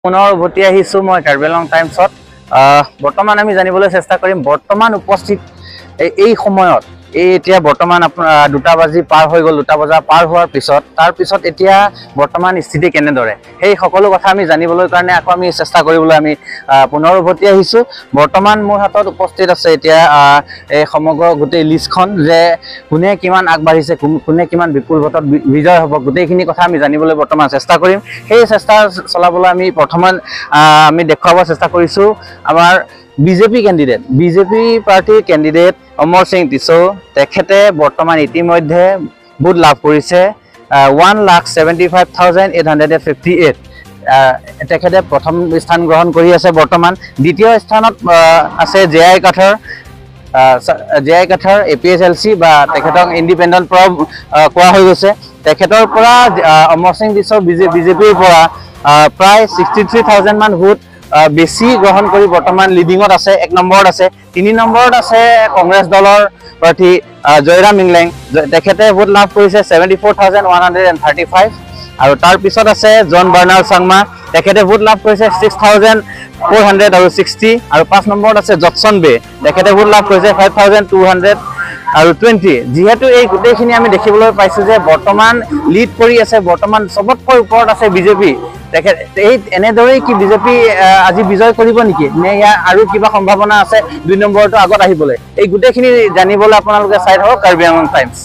পুনৰ উভতি আহিছোঁ মই কাৰ্বি আংলং টাইমছত। বৰ্তমান আমি জানিবলৈ চেষ্টা কৰিম, বৰ্তমান উপস্থিত এই সময়ত, এই এতিয়া বৰ্তমান আপোনাৰ 2টা বাজি পাৰ হৈ গ'ল। 2টা বজা পাৰ হোৱাৰ পিছত, তাৰপিছত এতিয়া বৰ্তমান স্থিতি কেনেদৰে, সেই সকলো কথা আমি জানিবলৈ কাৰণে আকৌ আমি চেষ্টা কৰিবলৈ আমি পুনৰ উভতি আহিছোঁ। বৰ্তমান মোৰ হাতত উপস্থিত আছে এতিয়া এই সমগ্ৰ গোটেই লিষ্টখন যে কোনে কিমান আগবাঢ়িছে, কোনে কিমান বিপুল ভোটত বিজয় হ'ব, গোটেইখিনি কথা আমি জানিবলৈ বৰ্তমান চেষ্টা কৰিম। সেই চেষ্টা চলাবলৈ আমি প্ৰথমে আমি দেখুৱাব চেষ্টা কৰিছোঁ আমাৰ বিজেপি কেণ্ডিডেট, বিজেপি পাৰ্টীৰ কেণ্ডিডেট অমৰ সিং টিছৌ। তেখেতে বৰ্তমান ইতিমধ্যে ভোট লাভ কৰিছে 1,75,858। তেখেতে প্ৰথম স্থান গ্ৰহণ কৰি আছে বৰ্তমান। দ্বিতীয় স্থানত আছে জে আই কাঠৰ, জে আই কাঠৰ A P H L C বা তেখেতক ইণ্ডিপেণ্ডেণ্ট পৰাও কোৱা হৈ গৈছে। তেখেতৰ পৰা অমৰ সিং টিছৌ বিজেপিৰ পৰা প্ৰায় 63,000 মান ভোট বেছি গ্ৰহণ কৰি বৰ্তমান লিডিঙত আছে, 1 নম্বৰত আছে। 3 নম্বৰত আছে কংগ্ৰেছ দলৰ প্ৰাৰ্থী জয়ৰাম ইংলেং, তেখেতে ভোট লাভ কৰিছে 74,135। আৰু তাৰ পিছত আছে জন বাৰ্ণাৰ চাংমা, তেখেতে ভোট লাভ কৰিছে 6460। আৰু 5 নম্বৰত আছে জটছন বে, তেখেতে ভোট লাভ কৰিছে 5220। যিহেতু এই গোটেইখিনি আমি দেখিবলৈ পাইছোঁ যে বৰ্তমান লিড কৰি আছে, বৰ্তমান চবতকৈ ওপৰত আছে বিজেপি। তেখেত এই এনেদৰেই কি বিজেপি আজি বিজয় কৰিব নেকি, নে ইয়াৰ আৰু কিবা সম্ভাৱনা আছে 2 নম্বৰটো আগত আহিবলৈ? এই গোটেইখিনি জানিবলৈ আপোনালোকে চাই থাকক কাৰ্বি আংলং টাইমছ।